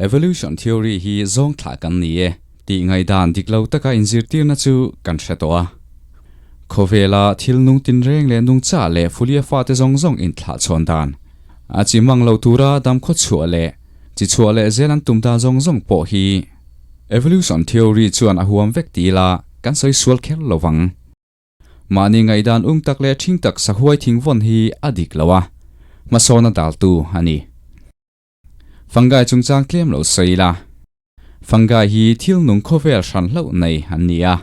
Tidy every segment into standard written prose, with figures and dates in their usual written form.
Evolution theory hi zawng thlah kan ni e tih ngaihdan dik lo taka inzirtirna chu kan hre tawh a. Khawvela thil nung tinreng leh nungcha leh fulia fate zawng zawng inthlah chhawn dan, a chi mang lo tura damkhaw chhuah leh chi chhuah leh zel an tum dan zawng zawng pawh hi evolution theory chuan a huam vek ti ila kan sawi sual kher lo vang. Mahni ngaihdan um tak leh ṭhing tak sahuai thingvawn hi a dik lo a, hmasawna daltu a ni. Fungi chungchang tlem lo sawi ila. Fungi hi thil nung khawvel hran hlauh nei an ni a.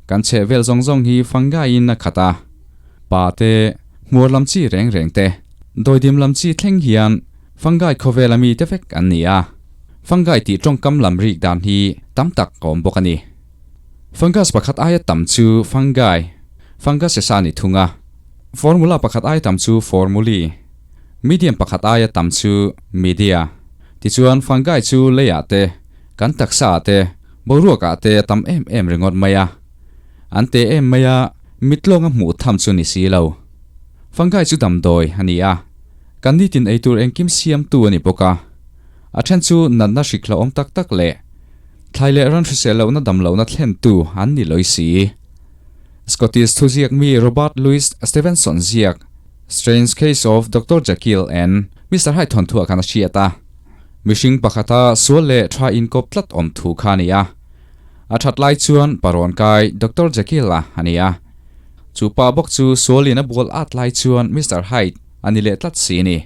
Kan chheh vel zawng zawng hi fungi in a khat a. Pa te, hmuar lam chi reng reng te, dawidim lam chi thleng hian fungi khawvel a mi te vek an ni a. Fungi tih tawngkam lam rik dan hi tam tak a awm bawk a ni. Fungus pakhat aia tam chu fungi, fungus e sa ni thung a. Formula pakhat aia tam chu formuli, medium pakhat aia tam chu media. Tichuan fungi chu leiah te, kan taksa ah te, boruak ah te a tam em em ringawt mai a. An te em mai a, mitlawnga hmuh tham chu ni si lo. Fungi chu damdawi a ni a, kan nitin eitur engkim siamtu a ni bawk a. A then chu natna hrik hlauhawm tak tak leh Thlai leh ran hrisel lohna dam lohna thlentu an ni lawih si. Scottish thuziak mi Robert Louis Stevenson ziak Strange Case of Doctor Jekyll and Mister Hyde thawnthuah khan a hriat a. Mihring pakhata sual leh tha inkawp tlat awm thu kha a ni a. A that lai chuan parawn kai Doctor Jekyll-a a ni a. Chu pa bawk chu sualin a bual at lai chuan Mister Hyde a ni leh tlat si a ni.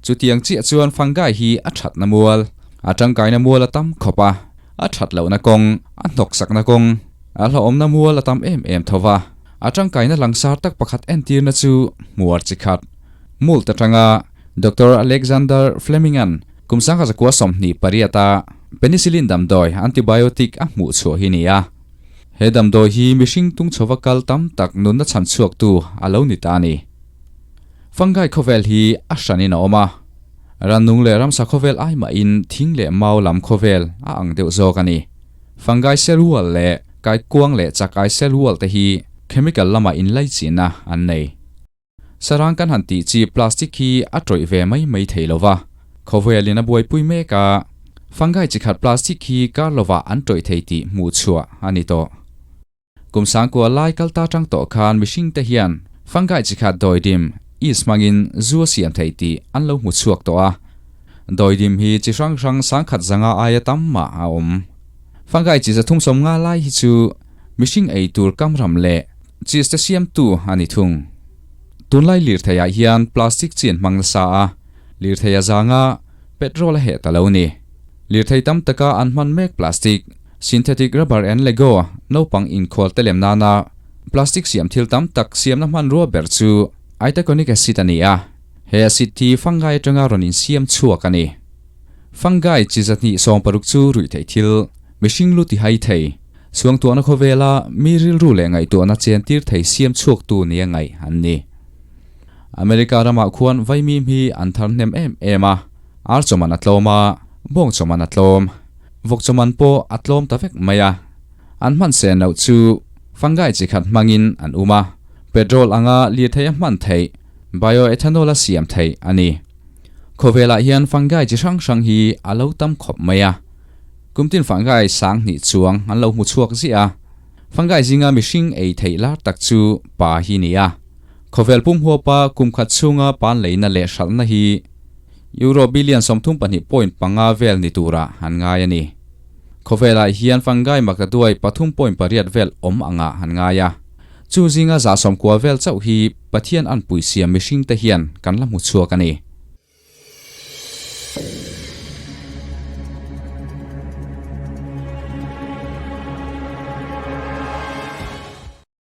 Chutiang chiah chuan fungi hi a thatna mual, a tangkaina mual a tam khawp a, a that lohna kawng, a hnawksakna kawng, a hlauhawmna mual a tam em em tho va. A tangkaina langsar tak pakhat entirna chu hmuar chi khat, mult atanga Doctor Alexander Fleming-a'n kum 1928-a penicillin damdawi, antibiotic, a hmuh chhuah hi ni a. He damdawi hi mihring tungchhova kal tam tak nunna chhan chhuaktu a lo ni ta a ni. Fungi khawvel hi a hranin a awm a, rannung leh ramsa khawvel ai mahin thing leh mau lam khawvel a ang deuh zawk a ni. Fungi cell wall leh kaikuang leh chakai cell wall te hi chemical lama inlaichinna an nei. Sarang kan han tih chi plastic hi a tawih ve mai mai thei lo va, khawvelin a buaipui mek a, fungi chi khat plastic hi kar lovah an tawih thei tih hmuh chhuah a ni tawh. Kum sangkua lai kal ta tang tawh khan mihring te hian fungi chi khat dawidim, yeast, hmangin zu a siam theih tih an lo hmu chhuak tawh a. Dawidim hi chi hrang hrang sangkhat zanga aia tam mah a awm. Fungi chi zathum sawmnga lai hi chu mihring ei tur kamram leh cheese te siamtu a ni thung. Tunlai lirthei ah hian plastic chi an hmang nasa a, lirthei a zanga petrol a heh ta lo ni. Lirthei tam taka an hman mek plastic, synthetic rubber and Lego naupang inkhual te lem nana plastic siam thil tam tak siamna hmanrua ber chu itaconic acid a ni a, he acid hi fungi atanga rawn insiam chhuak a ni. Fungi chi zahnih 60 chu ruih theih thil, mihring lu tihai thei, suangtuahna khawvela mi rilru leh ngaihtuahna chen tir thei siam chhuaktu nia ngaih an ni. America ramah khuan vaimim hi an thar hnem em em a, ar chawman a tlawm a, bawng chawman a tlawm. Vawk chawman pawh a tlawm ta vek mai a, an hman sen loh chu fungi chi khat hmangin an um a, petrol anga lirthei a hman theih, bioethanol a siam theih a ni. Khawvelah hian fungi chi hrang hrang hi a lo tam khawp mai a, kumtin fungi sanghnih chuang an lo hmu chhuak ziah a, fungi zinga mihring ei theih lar tak chu pa hi ni a, khawvel pum huapa kum khat chhunga pan leina leh hralhna hi Euro billion 32.5 vel ni turah an ngai a ni. Khawvelah hian fungi maktaduai 3.8 vel awm angah an ngai a. Chu zinga 90 vel chauh hi Pathian an pui siam mihringte hian kan la hmu chhuak a ni.